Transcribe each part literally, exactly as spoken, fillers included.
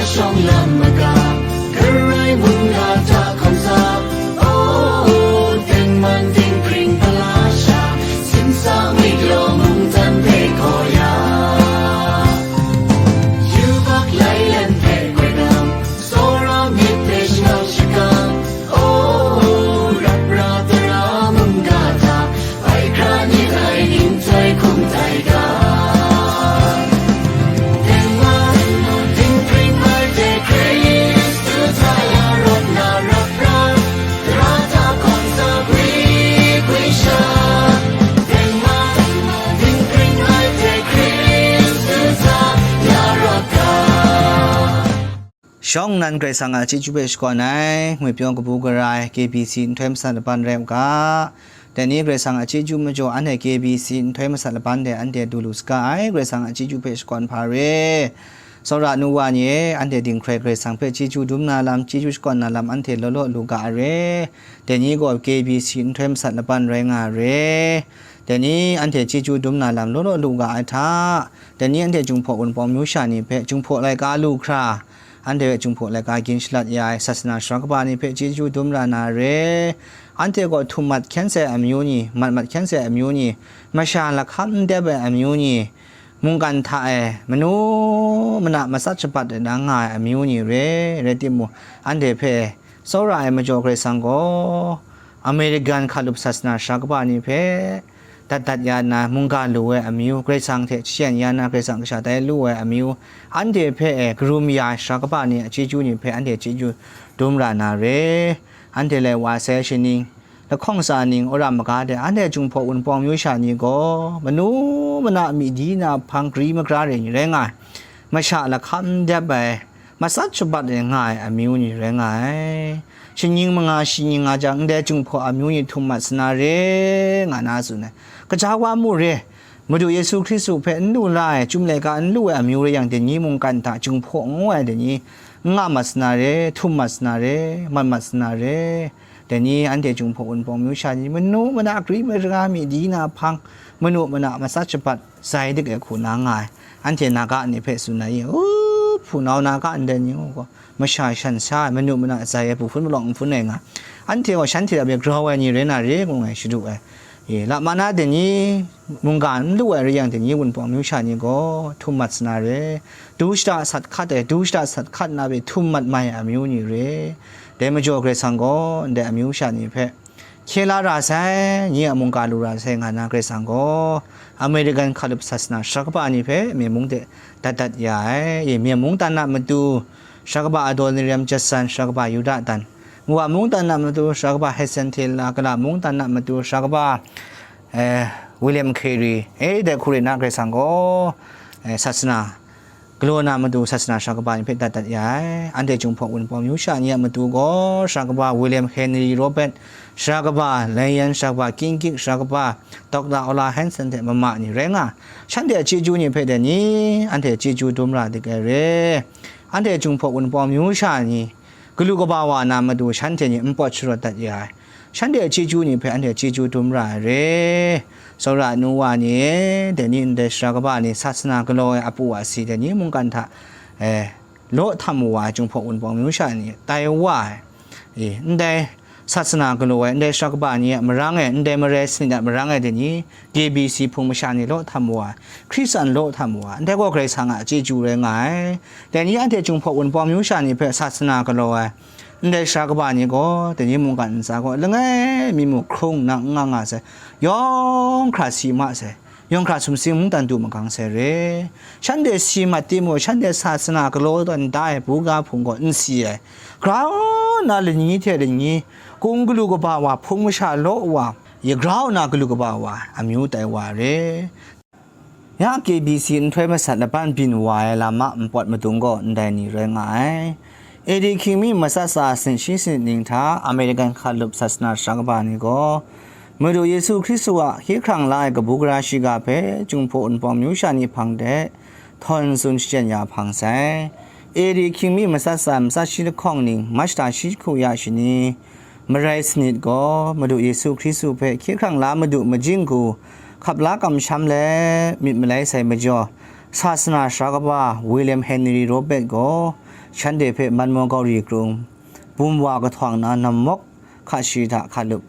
Shawng lam maga, Karai mungga hta hkawm sa, o, tengman dinghpring pala sha, simsa ngwit law mungdan hpe gaw ya. Yubak lai lam hpe goi nang, tsawra myit hpe shangang shakang, o, rap ra tara mungga hta, bai hkra ni ai ningtoi hkum tai ga. Tengman, dinghpring mai hte Hkristu hta ya rawt na rap ra, tara hta hkawm sa gwi gwi sha. Tengman, dinghpring mai hte Hkristu hta ya rawt ga. Shawng nnan Karai Kasang a chyeju hpe shakawn ai, ngwi pyaw kabu gara ai, K B C nhtoi masat laban rai u ga. Dai ni Karai Kasang a chyeju majaw anhte K B C nhtoi masat laban de anhte du lu saga ai, Karai Kasang a chyeju hpe shakawn hpa re. Tsawra nu wa ni e, anhte dinghkrai Karai Kasang hpe chyeju dum na lam, chyeju shakawn na lam anhte law law lu ga ai re. Dai ni gaw K B C nhtoi masat laban rai nga ai re. Dai ni anhte chyeju dum na lam law law lu ga ai hta, dai ni anhte Jinghpaw Wunpawng myu sha ni hpe Jinghpaw laika lu hkra, anhte hpe Jinghpaw laika gyin shalat ya ai sasana sara kaba ni hpe chyeju dum ra na re. Anhte gaw htum mat hkyen sai amyu ni, mat mat hkyen sai amyu ni, masha lahkam n dep ai amyu ni, mungkan hta e manu mana matsat shabat ai na nga ai amyu ni re. Rai timung, anhte hpe tsawra ai majaw Karai Kasang gaw American hkalup sasana sara kaba ni hpe, dat dat ya nna mungga lu ai amyu, Karai Kasang hte shayan ya na Karai Kasang kasha tai lu ai amyu, anhte hpe e karum ya ai sara kaba ni a chyeju ni hpe anhte chyeju dum ra na re. Anhte lai wa sai shaning, lahkawng tsa ning, wora maga de, anhte Jinghpaw Wunpawng myu sha ni gaw, manu mana myi di na hpang gari magra re ni rai nga ai, masha lahkam n dep ai, matsat shabat ai nga ai amyu ni rai nga ai. Shingnying manga shingnying nga jang, ndai Jinghpaw amyu ni htum mat sa na re, nga na tsun ai. Kaja wa mu re, Madu Yesu Hkristu hpe n lu la ai, Chyum laika n lu ai amyu rai yang, dai ni mungkan hta Jinghpaw ngu ai dai ni, n nga mat sa na re, htum mat sa na re, mat mat sa na re. Dai ni anhte Jinghpaw Wunpawng myu sha ni, manu mana gari magra myi di na hpang, manu mana matsat shabat, zai dik ai hku na nga ai, anhte Naga ni hpe tsun ai, u, hpunau Naga ndai ni gaw, masha shan sa ai, manu mana zai ai, bu hpun malawng n hpun ai nga, anhte gaw shanhte a myit grau ai ni rai na re, ngu ngai shadu ai. E, lama na dai ni, mungga n lu ai rai yang, dai ni Wunpawng myu sha ni gaw htum mat sa na re, du shada sat hkat ai, du shada sat hkat na hpe htum mat mai ai amyu ni re. Dai majaw Karai Kasang gaw ndai amyu sha ni hpe hkye la ra sai, nye a mungga lu ra sai nga na Karai Kasang gaw, American hkalup sasana sara kaba ni hpe Myen mung de dat dat ya ai. E, Myen mung tan a matu, sara kaba Adoniram Judson, sara kaba Yuda tan, Moab mung tan a matu, sara kaba Hudson Taylor, Kala mung tan a matu, sara kaba, eh, William Carey, e, dai hku rai na Karai Kasang gaw, eh, sasana galaw na matu sasana sara kaba ni hpe dat dat ya ai. Anhte Jinghpaw Wunpawng myu sha ni a matu gaw, sara kaba William Henry Robert, sara kaba Lyon, sara kaba King Kik, sara kaba Doctor Ola Hanson hte mama ni rai nga, shanhte a chyeju ni hpe dai ni, anhte chyeju dum ra dik ai re. Anhte Jinghpaw Wunpawng myu sha ni, galu kaba wa na matu shanhte ni npawt sharawt dat ya ai. Shanhte a chyeju ni hpe anhte chyeju dum ra ai re. Tsawra nu wa ni e, dai ni ndai sara kaba ni sasana galaw ai apu asi dai ni mungkan hta, eh, law htam wa ai Jinghpaw Wunpawng myu sha ni tai wa ai. E, ndai sasana galaw ai, ndai sara kaba ni a marang e, ndai marai sanit a marang e dai ni, K B C hpung masha ni law htam wa ai, Hkristan law htam wa ai, ndai gaw Karai Kasang a chyeju rai nga ai. Dai ni anhte Jinghpaw Wunpawng myu sha ni hpe sasana galaw ai, ndai sara kaba ni gaw, dai ni mungkan ntsa gaw langai mi muk hkrung nang n nga nga sai, yawng hkra si ma sai, yawng hkra sumsing mungdan du magang sai re. Shanhte si mat timung, shanhte sasana galaw tawn da ai buga hpung gaw n si ai. Grau nna lani hte lani, kung galu kaba wa hpung masha law wa, ya grau nna galu kaba wa amyu tai wa re. Ya K B C nhtoi masat laban byin wa ai lam a npawt madung gaw ndai ni rai nga ai. A D hkying mi matsat tsa sanit shi sanit ning hta American hkalup sasana sara kaba ni gaw, Madu Yesu Hkristu a hkye hkrang la ai kabu gara shiga hpe Jinghpaw Wunpawng myu sha ni hpang de htawn tsun shachyen ya hpang sai. A D hkying mi matsat tsa matsat shi lahkawng ning, Machta shi jahku ya shani, marai sanit gaw Madu Yesu Hkristu hpe hkye hkrang la Madu majing hku hkap la kamsham let myit malai sai majaw, sasana sara kaba William Henry Robert gaw shanhte hpe man maw kau ri krung, bum wa kahtawng na namawk hka shi hta hkalup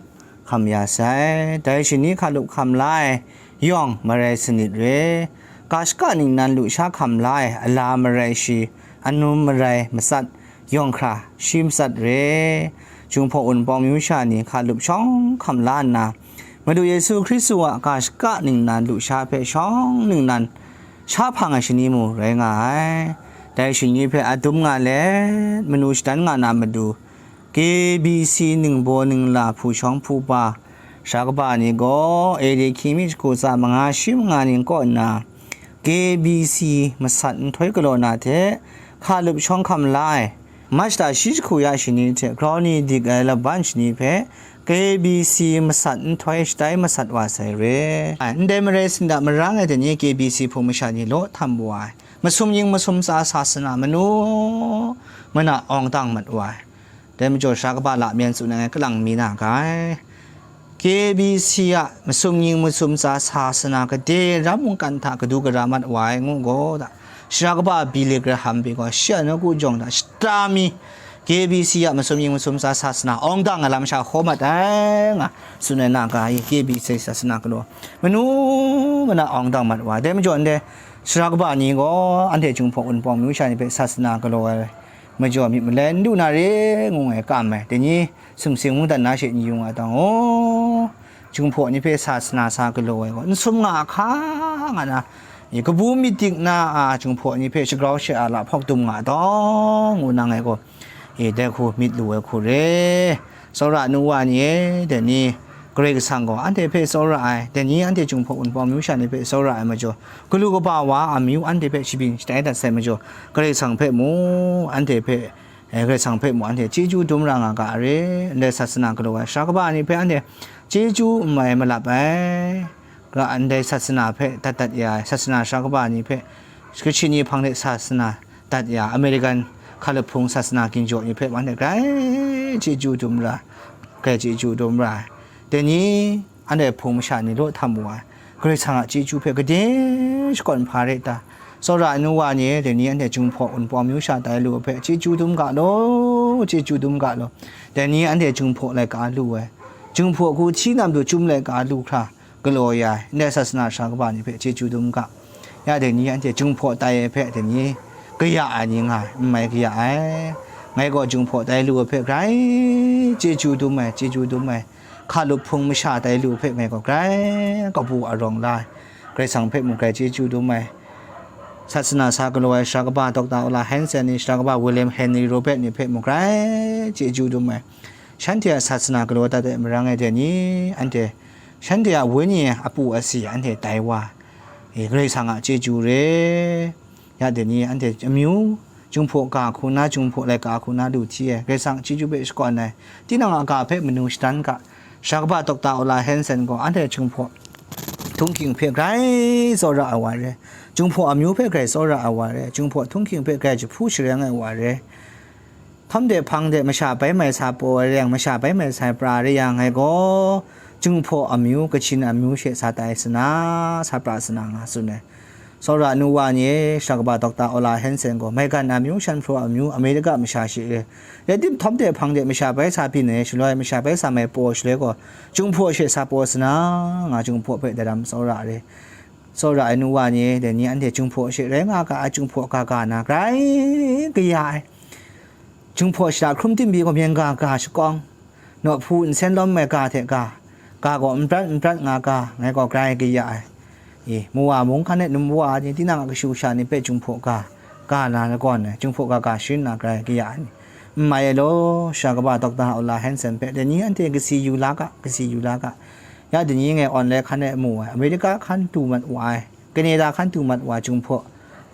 hkam ya sai. Dai shani hkalup hkam la ai yawng marai sanit re. Ga shaka ningnan lusha hkam la ai ala marai shi, anum marai matsat, yawng hkra shi matsat re. Jinghpaw Wunpawng myu sha ni hkalup shawng hkam la nna, Madu Yesu Hkristu a ga shaka ningnan lusha hpe shawng ningnan sha hpang ai shani mu rai nga ai. Dai shani hpe adum nga let, manu shadan nga na matu, K B C ningbaw ningla hpu shawng hpu pa, sara kaba ni gaw A D hkying mi shagu tsa manga shi manga ning kaw nna, K B C masat nhtoi galaw na hte hkalup shawng hkam la ai, Machta shi jahku ya shani hte grau ni dik ai laban shani hpe K B C masat nhtoi shatai masat wa sai re. Ai, ndai marai sinda marang ai dai ni K B C hpung masha ni law htam wa ai. Masum ning masum tsa sa sana manu mana awng dang mat wa ai. Dai majaw sara kaba lamyan tsun ai kalang mi na ga ai. K B C a masum ning masum tsa sa sana gade ram mungkan hta kadu gara mat wa ai ngu gaw da, sara kaba Billy Graham pyi gaw shi a nawku jawng hta shata mi K B C a masum ning masum tsa sa sana awng dang ai lam sha hkaw mat ai nga tsun ai na ga ai. K B C sa sana galaw manu mana awng dang mat wa ai. Dai majaw ndai sara kaba ni gaw anhte Jinghpaw Wunpawng myu sha ni hpe sa sana galaw ai majaw myit malai n du na re ngu ai kam ai. Dai ni sumsing mungdan na she n yu nga tang, aw, Jinghpaw ni hpe sa sana sa galaw ai gaw, n sum nga hka nga na, i, kabu myit dik na a Jinghpaw ni hpe shagrau sha-a la hpawk dum nga tang, ngu nang ai gaw, i, dai hku myit lu ai hku re. Tsawra nu wa ni e, dai ni Karai Kasang gaw anhte hpe tsawra ai, dai ni anhte Jinghpaw Wunpawng myu sha ni hpe tsawra ai majaw, galu kaba wa a amyu anhte hpe shabyin shatai dat sai majaw, Karai Kasang hpe mu, anhte hpe, eh, Karai Kasang hpe mu anhte chyeju dum ra nga ga a re. Ndai sasana galaw ai sara kaba ni hpe anhte chyeju n mai malap ai, ga ndai sasana hpe dat dat ya ai, sasana sara kaba ni hpe, Kachin ni hpang de sasana dat ya, American hkalup hpung sasana ginjaw ni hpe anhte grai chyeju dum ra, grai chyeju dum ra ai. Dai ni anhte hpung masha ni law htam wa ai, Karai Kasang a chyeju hpe gade shakawn hpa re ta? Tsawra ai nu wa ni e, dai ni anhte Jinghpaw Wunpawng myu sha tai lu hpe chyeju dum ga law, chyeju dum ga law. Dai ni anhte Jinghpaw laika lu ai, Jinghpaw hku hti na matu chyum laika lu hkra galaw ya ai, ndai sasana sara kaba ni hpe chyeju dum ga. Ya dai ni anhte Jinghpaw tai ai hpe dai ni kaya ai ni nga ai, n mai kaya ai. Ngai gaw Jinghpaw tai lu ai hpe grai chyeju dum ai, chyeju dum ai. Hkalup hpung masha tai lu hpe ngai gaw grai kabu arawng la ai, Karai Kasang hpe mung grai chyeju dum ai. Sasana sa galaw ai sara kaba Dokta Ola Hanson ni, sara kaba William Henry Robert ni hpe mung grai chyeju dum ai. Shanhte a sasana galaw dat ai marang e dai ni, anhte shanhte a wenyi apu asi anhte tai wa, e, Karai Kasang a chyeju re. Ya dai ni anhte amyu Jinghpaw ga hku na, Jinghpaw laika hku na lu hti ai, Karai Kasang chyeju hpe shakawn ai, tinang a ga hpe manu shadan ga. Sara kaba Dokta Ola Hanson gaw anhte Jinghpaw htunghking hpe grai tsawra ai wa re, Jinghpaw amyu hpe grai tsawra ai wa re, Jinghpaw htunghking hpe grai jahpu shareng ai wa re. Htam de hpang de masha bai mai sa pyaw ai re yang, masha bai mai sa pra re yang, ngai gaw Jinghpaw amyu, Kachin amyu she sa tai sana, sa pra sana nga tsun ai. Tsawra nu wa ni e, sara kaba Dokta Ola Hanson gaw, maigan amyu, shanhpraw amyu, Amerika masha she re. Rai tim, htam de hpang de masha bai sa byin ai shaloi, masha bai sa mai pyaw shaloi gaw, Jinghpaw she sa pyaw sana, nga Jinghpaw hpe daram tsawra re. Tsawra ai nu wa ni e, dai ni anhte Jinghpaw she rai nga ga ai, Jinghpaw ga ga na grai kaya ai. Jinghpaw shara hkrum tim pyi gaw, myen ga ga shakawng, nawhpu nsen lawm ai ga hte ga, ga gaw n prat n prat nga ga, ngai gaw grai kaya ai. E, mu wa mung hkan e num wa ni, tinang a kashu kasha ni hpe Jinghpaw ga, ga na lagawn ai, Jinghpaw ga ga sharin na grai kaya ai ni, n mai ai law, sara kaba Dokta Ola Hanson hpe dai ni anhte kasi yu la ga, kasi yu la ga. Ya dai ni ngai online hkan e mu ai, Amerika hkan du mat wa ai, Canada hkan du mat wa Jinghpaw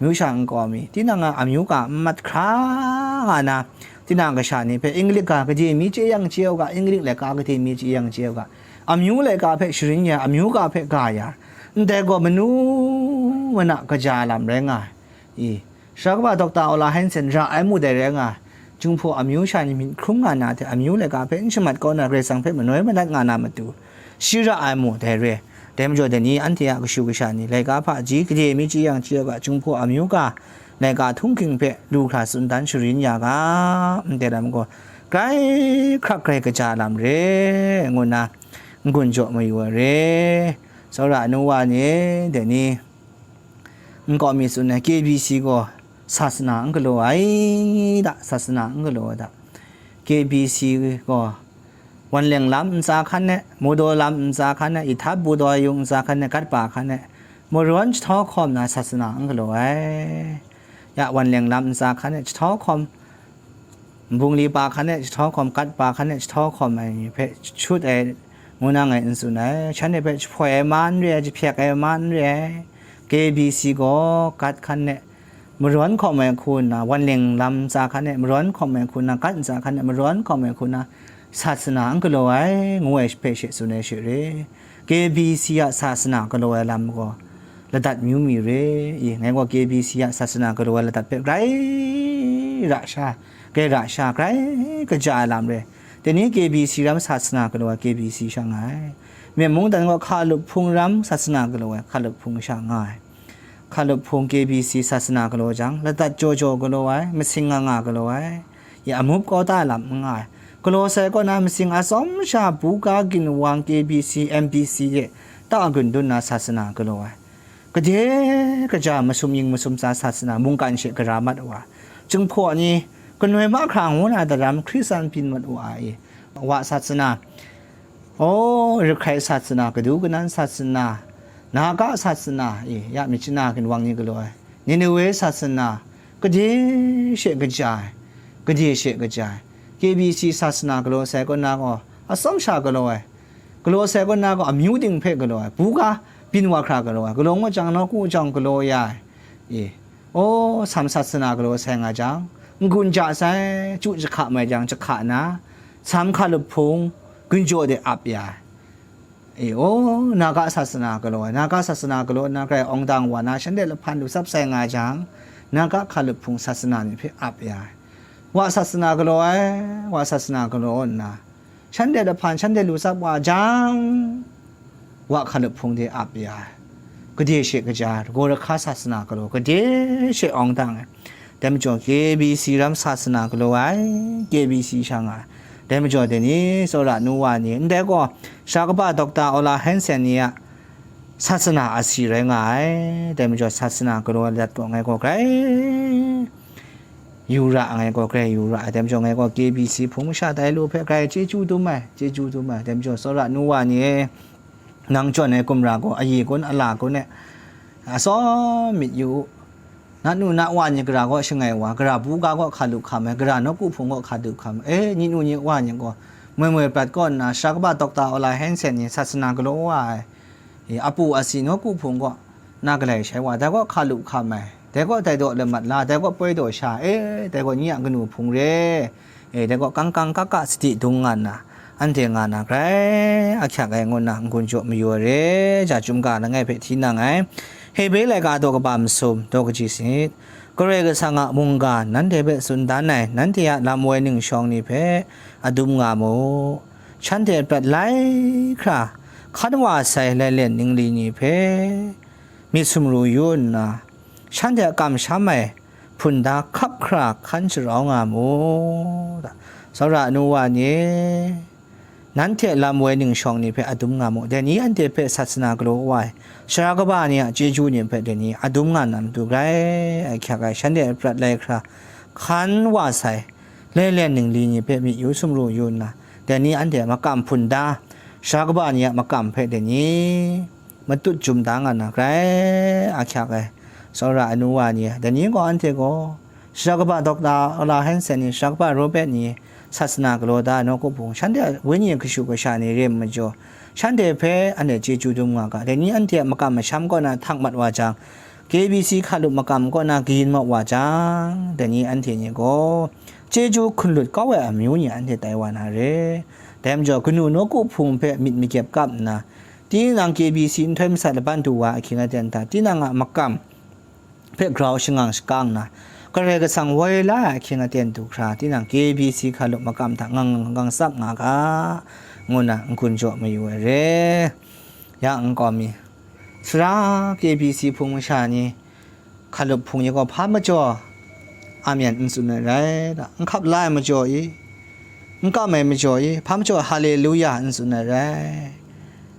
myu sha nkau mi, tinang a amyu ga n mat hkra nga na, tinang kasha ni hpe English ga gade mi chye yang chye u ga, English laika gade mi chye yang chye u ga, amyu laika hpe sharin ya, amyu ga hpe ga ya, ndai gaw manu mana kaja lam rai nga ai. I, sara kaba Dokta Ola Hanson ra ai mu dai rai nga ai. Jinghpaw amyu sha ni myit hkrum nga na hte amyu laika hpe n shamat kau na, Karai Kasang hpe manoi manat nga na matu, shi ra ai mu dai re. Dai majaw, dai ni anhte a kashu kasha ni laika hpaji gade mi chye yang chye u ga, Jinghpaw amyu ga laika htunghking hpe lu hkra tsun dan sharin ya ga, ndai lam gaw grai hkrak grai kaja lam re, ngu nna n-gun jaw mayu ai re. Tsawra nu wa ni, dai ni, nkau mi tsun ai, K B C gaw sasana n galaw ai da, sasana n galaw ai da. K B C gaw wanleng lam ntsa hkan e, mudaw lam ntsa hkan e, ihtat budaw yung ntsa hkan e, gatpa hkan e, marawn jahtau hkawm na sasana n galaw ai. Ya, wanleng lam ntsa hkan e jahtau hkawm, nbungli pa hkan e jahtau hkawm, gatpa hkan e jahtau hkawm ai ni hpe shut ai, ngu na ngai n tsun ai. Shanhte hpe jahpoi ai ma n re ai, jahpyek ai ma n re ai. K B C gaw gat hkan e marawn hkawm ai hku nna, wanleng lam ntsa hkan e marawn hkawm ai hku nna, gat ntsa hkan e marawn hkawm ai hku nna, sasana n galaw ai, ngu ai hpe she tsun ai she re. K B C a sasana galaw ai lam gaw ladat myu mi re i? Ngai gaw K B C a sasana galaw ai ladat hpe grai ra sha, grai ra sha, grai kaja ai lam re. Dai ni K B C ram sasana galaw ai K B C sha nga ai. Myen mungdan gaw Hkalup Hpung ram sasana galaw ai Hkalup Hpung sha nga ai. Hkalup Hpung K B C sasana galaw jang, ladat jaw jaw galaw ai, masing nga nga galaw ai, ya amup kau ta lam n nga ai. Galaw sai kaw na masing atsawm sha buga ginwang K B C, M B C de ta gun dun na sasana galaw ai. Gade kaja masum ying masum tsa sasana mungkan she gara mat wa, Jinghpaw ni kanoi mahkra ngu na daram Hkristan byin mat wa i? Wa sasana, o, Rahkai sasana, Kadu Kanan sasana, Naga sasana, e, ya myit chana ginwang ni galaw ai, Ninewe sasana, gade she kaja ai, gade she kaja ai, K B C sasana galaw sai kaw na gaw, atsawm sha galaw ai, galaw sai kaw na gaw, amyu ting hpe galaw ai, buga byin wa hkra galaw ai, galaw ngut jang, nawku jang galaw ya ai, e, o, Sam sasana galaw sai nga jang, n-gun ja sai, chyu jahka mai jang, jahka na, Sam Hkalup Hpung gun jaw de ap ya ai. E, o, Naga sasana galaw ai, Naga sasana galaw nna grai awng dang wa na, shanhte lahpan lu tsap sai nga jang, Naga Hkalup Hpung sasana ni hpe ap ya ai. Wa sasana galaw ai, wa sasana galaw nna, shanhte lahpan shanhte lu tsap wa jang, wa Hkalup Hpung de ap ya ai. Gade she kaja ai, Gawrahka sasana galaw, gade she awng dang ai. Dai majaw K B C ram sasana galaw ai, K B C sha nga ai. Dai majaw dai ni, tsawra nu wa ni, ndai gaw, sara kaba Dokta Ola Hansen ni a sasana asi rai nga ai. Dai majaw sasana galaw ai lat gaw ngai gaw grai yu ra, ngai gaw grai yu ra ai. Dai majaw ngai gaw K B C hpung masha tai lu hpe grai chyeju dum ai, chyeju dum ai. Dai majaw tsawra nu wa ni, nang jawn ai gumra gaw ayi kun, ala kun e, atsawm myit yu u. Na nu na wa ni gara gaw shangai wa, gara buga gaw hkalup hkam ai, gara nawku hpung gaw hkalup hkam ai, e, ni nu ni wa ni gaw moi moi prat kaw nna, sara kaba Dokta Ola Hansen ni sasana galaw wa ai, e, apu asi nawku hpung gaw na galai shai wa, dai gaw hkalup hkam ai, dai gaw dai daw lamat la, dai gaw poi daw sha, e, dai gaw nye a kanu hpung re, e, dai gaw kangkang kaka sadi dung nga nna, anhte nga na grai ahkyak ai ngu nna n-gun jaw mayu ai re, ja chyum ga langai hpe hti nang ai. Hebre laika daw kaba masum, daw kaji sanit. Karai Kasang a mungga nanhte hpe tsun dan ai, nanhte a lam woi ningshawng ni hpe adum nga mu. Shanhte prat lai hkra, hkan wa sai lailen ningli ni hpe myit sumru yu nna, shanhte a kamsham ai hpunda hkap hkra hkan sharau nga mu. Tsawra nu wa ni, nanhte lam woi ningshawng ni hpe adum nga mu. Dai ni anhte hpe sasana galaw wa ai, sara kaba ni a chyeju ni hpe dai ni adum nga na matu grai ahkyak ai, shanhte prat lai hkra hkan wa sai lailen ningli ni hpe myit yu sumru yu nna, dai ni anhte a makam hpunda, sara kaba ni a makam hpe dai ni matut jum da nga na grai ahkyak ai, tsawra anu wa ni, dai ni gaw anhte gaw, sara kaba Dokta Ola Hansen ni, sara kaba Robert ni, sasana galaw da ai nawku hpung, shanhte a wenyi kashu kasha ni re ai majaw, shanhte hpe anhte chyeju dum nga ga, dai ni anhte a makam masham kaw na htak mat wa jang, K B C hkalup makam kaw na kayin mat wa jang, dai ni anhte ni gaw chyeju hkun lut kau ai amyu ni anhte tai wa na re. Dai majaw, kanu nawku hpung hpe myit makyep kap nna, tinang K B C nhtoi masat laban du wa ahkying aten hta, tinang a makam hpe grau shangang shakang nna, Karai Kasang woi la ai ahkying aten du hkra, tinang K B C hkalup makam hta ngang ngang ngang tsap nga ga, ngu na n-gun jaw mayu ai re. Ya nkau mi, sara K B C hpung masha ni, Hkalup hpung ni gaw hpa majaw amen n tsun ai rai, n hkap la ai majaw i, n kam ai majaw i, hpa majaw haleluya n tsun ai rai,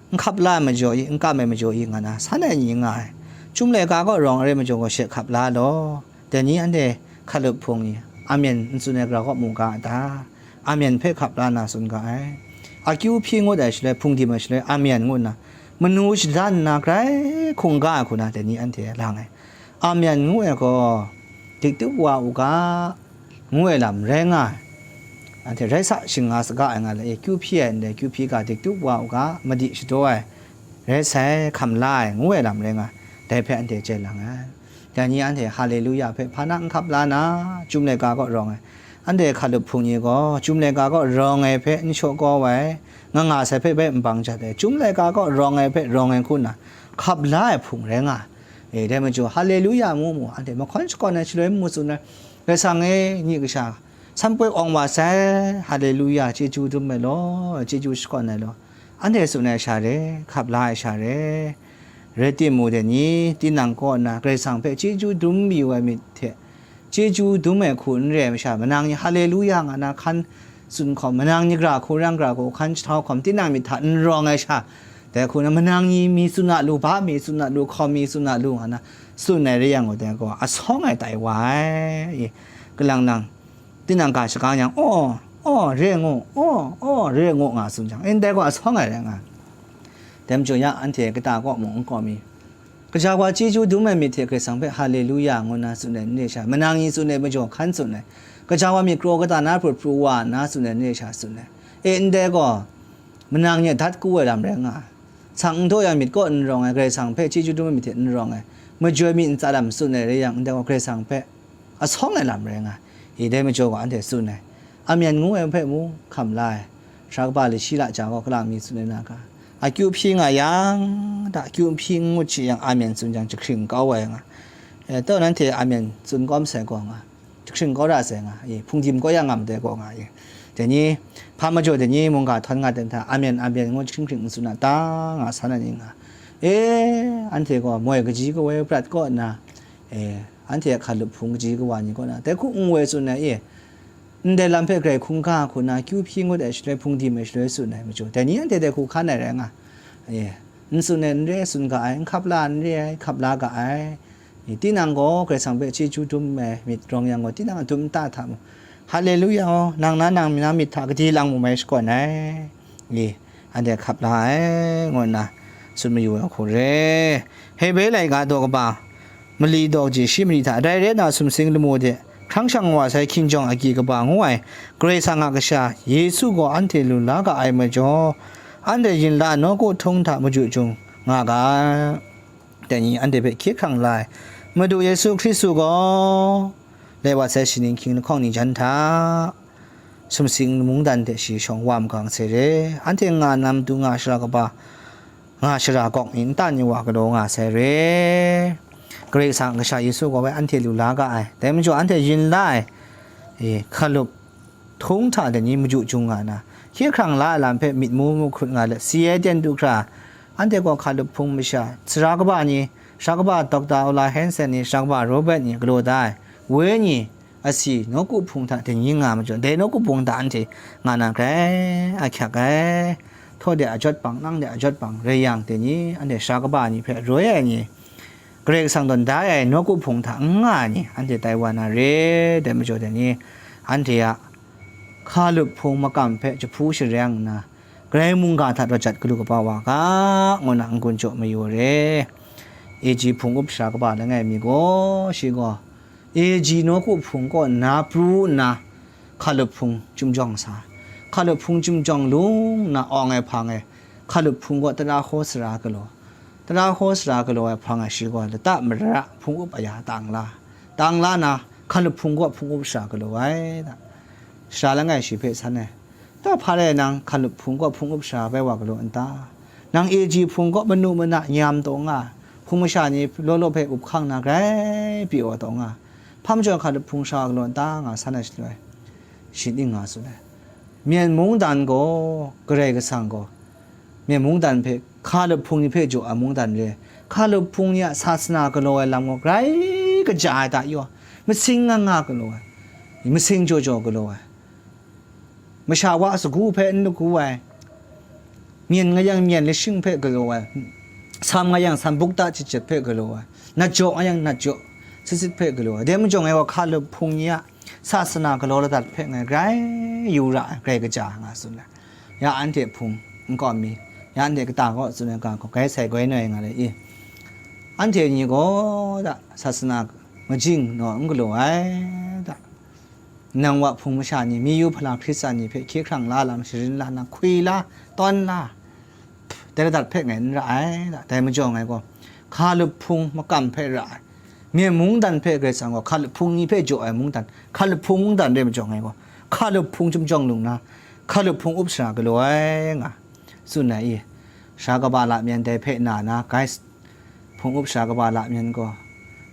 n hkap la ai majaw i, n kam ai majaw i nga na san ai ni nga ai. Chyum laika kaw rawng ai rai majaw gaw she hkap la law. Dai ni anhte hkalup hpung ni amen n tsun ai gara kaw mu ga a ta? Amen hpe hkap la na tsun ga ai. Akyu hpyi ngut ai shaloi, hpungdim ai shaloi, amen ngu nna, manu shadan nna grai hkungga ai hku na dai ni anhte lang ai. Amen ngu ai gaw, diktup wa u ga, ngu ai lam rai nga ai. Anhte rai sa, shing nga saga ai nga le, e, kyu hpyi ai ndai kyu hpyi ga diktup wa u ga, madi shadaw ai, rai sai, hkam la ai, ngu ai lam rai nga ai. Dai hpe anhte chye lang ai. Dai ni anhte haleluya hpe hpa na n hkap la na, Chyum laika kaw rawng ai. Anhte hkalup hpung ni gaw, Chyum laika kaw rawng ai hpe n shaw kau ai, nga nga sai hpe bai n bang jat ai, Chyum laika kaw rawng ai hpe rawng ai hku nna, hkap la ai hpung rai nga ai. E, dai majaw, haleluya ngu mu, anhte mahkawn shakawn ai shaloi n mu tsun ai, Karai Kasang e, ni kasha, san poi awng wa sai, haleluya, chyeju dum ai law, chyeju shakawn ai law, anhte tsun ai sha re, hkap la ai sha re, rai timung, dai ni, tinang kaw nna Karai Kasang hpe chyeju dum mayu ai myit hte, chyeju dum ai hku n re ai masha, manang ni haleluya nga na hkan tsun hkawm, manang ni gara hku rang gara hku hkan jahtau hkawm, tinang myit hta n rawng ai sha, dai hku na, manang ni mi tsun a lu, ba mi tsun a lu, hkawm mi tsun a lu nga na tsun ai rai yang gaw, dai gaw asawng ai tai wa ai, i, kalang nang, tinang ga shaga yang, aw, aw, re ngu, aw, aw, re ngu nga tsun jang, ndai gaw asawng ai rai nga ai. Dai majaw ya anhte kata kaw mung n kaw mi, gaja wa chyeju dum ai myit hte Karai Kasang hpe haleluya ngu na tsun ai n re sha, manang ni tsun ai majaw hkan tsun ai, gaja wa myit kraw kata na pru pru wa nna tsun ai n re sha tsun ai. E, ndai gaw, manang ni a dat ku ai lam rai nga ai. Sang n daw yang myit kaw n rawng ai, Karai Kasang hpe chyeju dum ai myit hte n rawng ai, majoi mi ntsa lam tsun ai rai yang, ndai gaw Karai Kasang hpe asawng ai lam rai nga ai. I, dai majaw gaw anhte tsun ai, amen ngu ai hpe mu hkam la ai, sara kaba lashi laja gaw kala mi tsun ai na ga, akyu hpyi nga yang, da, akyu hpyi n ngut shi yang, amen tsun jang, jahkring kau ai nga. E, taw nanhte amen tsun kawm sai gaw nga, jahkring kau ra sai nga, e, hpungdim kau ya nga madai gaw nga, e. Dai ni, hpa majaw dai ni mungga htawn nga dan hta, amen, amen ngu jahkring hkring n tsun a ta, nga san ai ni nga. E, anhte gaw moi kaji kawoi prat kaw nna, e, anhte a hkalup hpung kaji kawa ni kaw na, dai hku n woi tsun ai, e, ndai lam hpe grai hkungga hku na, kyu hpyi ngut ai shaloi, hpungdim ai shaloi tsun ai majaw, dai ni anhte dai hku hkan ai rai nga, e, n tsun ai n re ai, tsun ga ai, n hkap la n re ai, hkap la ga ai, e, tinang gaw Karai Kasang hpe chyeju dum ai myit rawng yang gaw, tinang a dum nta hta mung, haleluya, nang na nang na myit hta gade lang mu mai shakawn ai. I, anhte hkap la ai, ngu nna tsun mayu ai hku re. Hebre laika daw kaba, mali daw je shi mali hta, dai rai nna sumsing lamu de, hkrang shang wa sai hkinjawng agyi kaba ngu ai, Karai Kasang a Kasha, Yesu gaw anhte lu la ga ai majaw, anhte yin la nawku htung hta maju jung nga ga, dai ni anhte hpe hkye hkrang la ai, Madu Yesu Hkristu gaw, lai wa sai shaning hkying lahkawng ni jan hta, sumsing mungdan hte shi shawng wa magang sai re, anhte nga na matu nga shara kaba, nga shara gawk ni nta ni wa galaw nga sai re, Karai Kasang Kasha Yesu gaw bai anhte lu la ga ai, dai majaw anhte yin la ai, e, hkalup htung hta dai ni maju jung nga na, hkye hkrang la ai lam hpe myit mu mu hkrut nga let, si ai ten du hkra, anhte gaw hkalup hpung masha, sara kaba ni, sara kaba Dokta Ola Hansen ni, sara kaba Robert ni galaw da ai, wenyi, asi, nawku hpung hta dai ni nga majaw, dai nawku hpung hta anhte nga na grai ahkyak ai. Htaw de a jawt bang, nang de a jawt bang rai yang, dai ni anhte sara kaba ni hpe roi ai ni, Karai Kasang tawn da ai nawku hpung hta n nga ai ni, anhte tai wa na re, dai majaw dai ni, anhte a hkalup hpung makam hpe jahpu shareng nna, Karai mungga hta rawt jat galu kaba wa ga, ngu na n-gun jaw mayu re. Eji hpung up sara kaba langai mi gaw, shi gaw, Eji nawku hpung kaw na pru nna, hkalup hpung chyum jawng sa, hkalup hpung chyum jawng lung nna awng ai hpang e, hkalup hpung kaw tara hkaw sara galaw, tara hkaw sara galaw ai hpang e shi gaw lata mara hpung up aya tang la, tang la nna, hkalup hpung kaw hpung up sara galaw ai, da. Sara langai shi hpe san ai, "Dai hpa rai nang hkalup hpung kaw hpung up sara bai wa galaw n ta? Nang Eji hpung kaw manu mana nyam taw nga, hpung masha ni law law hpe up hkang na grai pyi wa taw nga, hpa majaw hkalup hpung sara galaw n ta?" nga san ai shaloi, shi ning nga tsun ai, Myen mungdan gaw, Karai Kasang gaw, Myen mungdan hpe, hkalup hpung ni hpe jaw ai mungdan re ai, hkalup hpung ni a sasana galaw ai lam gaw grai kaja ai ta yaw, masing nga nga galaw ai, masing jaw jaw galaw ai, masha wa sagu hpe n lagu ai, myen nga yang myen lashing hpe galaw ai, sam nga yang sam bukta chyit chyit hpe galaw ai, nat jaw nga yang nat jaw sit sit hpe galaw ai. Dai majaw ngai gaw hkalup hpung ni a sasana galaw ladat hpe ngai grai yu ra ai, grai kaja nga tsun ai. Ya anhte hpung n kawm mi, ya anhte kata kaw tsun ai ga gaw, grai sai goi noi nga le i. Anhte ni gaw da sasana majing naw n galaw ai da. Nang wa hpung masha ni, mi yu hpala Hkristan ni hpe hkye hkrang la lam, sharin la na, hkwi la, tawn la, dai ladat hpe ngai n ra ai da. Dai majaw ngai gaw, hkalup hpung makam hpe ra ai, myen mungdan hpe Karai Kasang gaw hkalup hpung ni hpe jaw ai mungdan, hkalup hpung mungdan re majaw ngai gaw, hkalup hpung chyum jawng lung na, hkalup hpung up sara galaw ai nga, tsun ai i. Sara kaba lamyan dai hpe na na, guys, hpung up sara kaba lamyan gaw,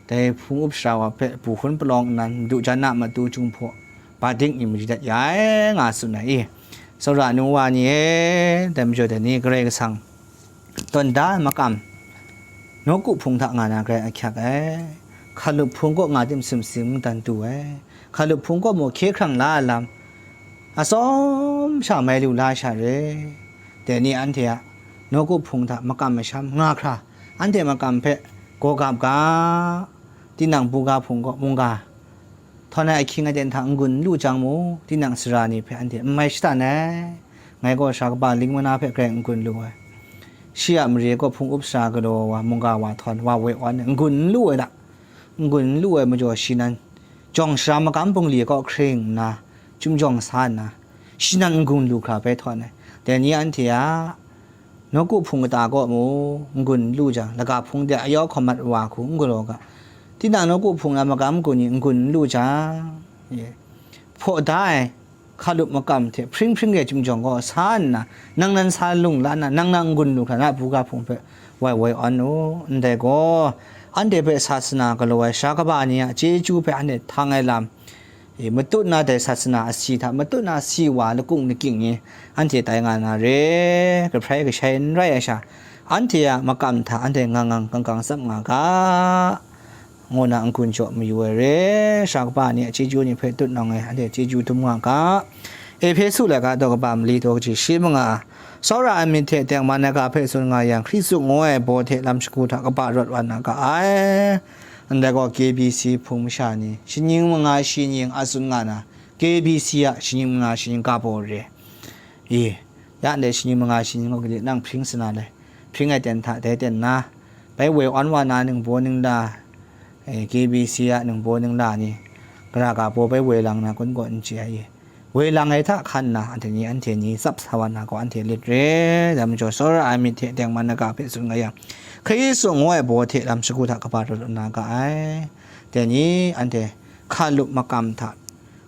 dai hpung up sara wa hpe bu hkun palawng nnan, madu jan a matu Jinghpaw, ba dik ni mari dat ya ai, nga tsun ai i. Tsawra nu wa ni e, dai majaw dai ni Karai Kasang tawn da ai makam, nawku hpung hta nga na grai ahkyak ai. Hkalup hpung kaw nga tim sumsing mungdan du ai. Hkalup hpung kaw mung hkye hkrang la ai lam, atsawm sha mai lu la sha re. Dai ni anhte a nawku hpung hta makam masham nga hkra, anhte makam hpe gaw gap ga, tinang buga hpung kaw mungga htawn ai ahkying aten hta n-gun n lu jang mung, tinang sara ni hpe anhte n mai shatan ai. Ngai gaw sara kaba ling mana hpe grai n-gun lu ai. Shi a mare gaw hpung up sara galaw wa, mungga wa htawn wa woi awn ai, n-gun n lu ai da. N-gun n lu ai majaw shi nan jawng sara magam bungli kaw hkring nna, chyum jawng sa nna, shi nan n-gun lu hkra bai htawn ai. Dai ni anhte a nawku hpung kata kaw mung n-gun n lu jang, laga hpung de ayawk hkawm mat wa hku n galaw ga, tinang nawku hpung na magam kun ni n-gun n lu jang, hpaw da ai hkalup makam hte hpring hpring re chyum jawng kaw sa nna, nang nan sa lung la nna, nang na n-gun lu hkra na buga hpung hpe woi woi awn u. Ndai gaw, anhte hpe sasana galaw ai sara kaba ni a chyeju hpe anhte htang ai lam, e, matut na dai sasana asi hta matut na si wa lakung lakying ni anhte tai nga na re, kahprai kashai n rai ai sha, anhte a makam hta anhte ngang ngang kang kang tsap nga ga, ngu na n-gun jaw mayu ai re, sara kaba ni a chyeju ni hpe tut nawng ai, anhte chyeju dum nga ga. Ehpesu laika daw kaba mali daw kaji shi manga, tsawra ai myit hte tengman ai ga hpe tsun nga yang, Hkristu ngu ai baw hte lam shagu hta kaba rawt wa na ga ai. Ndai gaw K B C hpung masha ni, shaning manga shi ning a tsun nga na, K B C a shaning manga shi ning ga baw re. I, ya ndai shaning manga shi ning gaw gade nang hpring sana le, hpring ai ten hta dai ten na, bai woi awn wa na ningbaw ningla, e, K B C a ningbaw ningla ni, gara ga baw bai woi lang na kun gaw n chye ai. Woi lang ai hta hkan nna, anhte ni, anhte ni tsap sa wa na gaw, anhte lit re, dai majaw, tsawra ai myit hte tengman ai ga hpe tsun nga yang, Hkristu ngu ai baw hte lam shagu hta kaba rawt na ga ai. Dai ni, anhte hkalup makam hta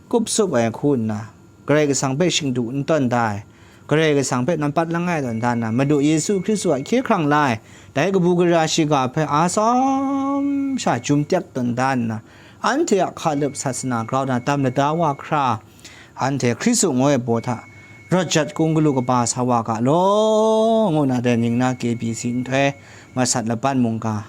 kup sup ai hku nna, Karai Kasang hpe shingdu n tawn da ai, Karai Kasang hpe nampat langai tawn da nna, Madu Yesu Hkristu a hkye hkrang la ai, dai kabu gara shiga hpe a tsawm sha jum tyak tawn da nna, anhte a hkalup sasana grau na dam lada wa hkra, anhte Hkristu ngu ai baw hta rawt jat kung galu kaba sa wa ga law, ngu na dai ning na K B C nhtoi masat laban mungga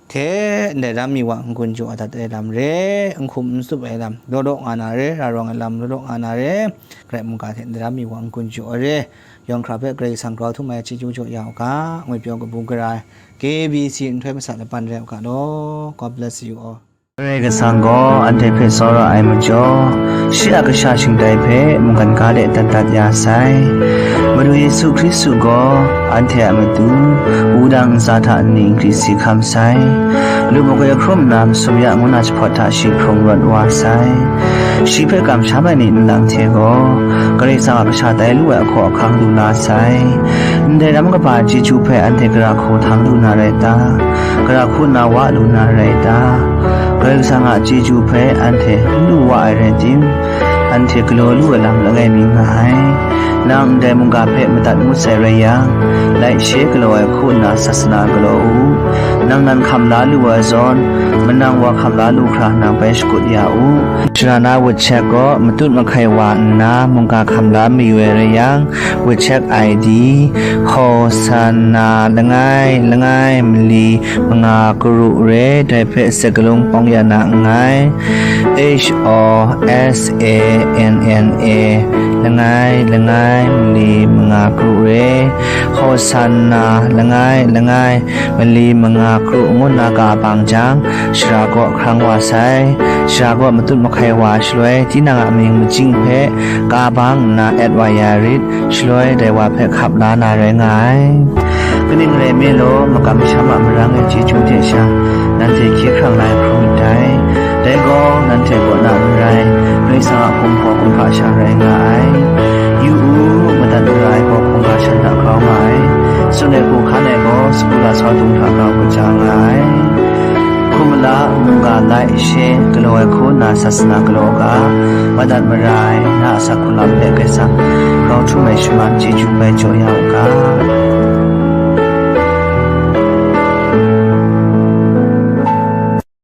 hte ndai ram mi wa n-gun jaw dat ai lam re, n hkum n tsup ai lam law law nga na re, ra rawng ai lam law law nga na re, Karai mungga hte ndai ram mi wa n-gun jaw ai re, yawng hkra hpe Karai Kasang grau htum ai chyeju jaw ya u ga, ngwi pyaw kabu gara ai K B C nhtoi masat laban rai u ga law. God bless you all. Karai Kasang gaw anhte hpe tsawra ai majaw, shi a kasha shingtai hpe mungkan ga de dat dat ya sai. Madu Yesu Hkristu gaw anhte a matu, wudang ntsa hta nni nkri si hkam sai. Lubuk e hkrum nna masum ya ngu na jahpawt hta shi hkrung rawt wa sai. Shi hpe kamsham ai ni nlang hte gaw, Karai Kasang a kasha tai lu ai ahkaw ahkang lu la sai. Ndai ram kaba chyeju hpe anhte gara hku htang lu na rai ta? Gara hku na wa lu na rai ta? Karai Kasang a chyeju hpe anhte n lu wa ai rai tim, anhte galaw lu ai lam langai mi nga ai. Nang ndai mungga hpe madat ngut sai rai yang, Laishe galaw ai hku nna sasana galaw u. Nang nan hkam la lu ai zawn, manang wa hkam la lu hkra nang bai shakut ya u. Sara na wut chek gaw matut mahkai wa nna mungga hkam la mayu ai rai yang, wut chek I D, Hosanna langai langai mali manga karu re, dai hpe sakalung pawng ya na nngai. H O S A N N A, langai langai mali manga karu re, Hosanna langai langai mali manga karu ngu nna ka bang jang, sara kaw hkrang wa sai. Sara kaw matut mahkai wa shaloi, tinang a mying majing hpe ka bang nna et wa ya rit, shaloi dai wa hpe hkap la na rai nga ai. Kaning rai nme law, makam masham a marang e chyeju hte sha, nanhte hkye hkrang lai hkrum ndai. Dai gaw, nanhte kaw na n rai, Karai Kasang a hkum gaw kumhpa sha rai nga ai. Yu u, madat mara ai gaw hkungga shan hta grau nga ai. Tsun ai hku hkan ai gaw, sagu lasau dung hta grau kaja nga ai. Hkum mala, mungga laishe galaw ai hku nna sasana galaw ga, madat mara ai na a asak hku lam hpe Karai Kasang grau htum ai shaman chyeju bai jaw ya u ga.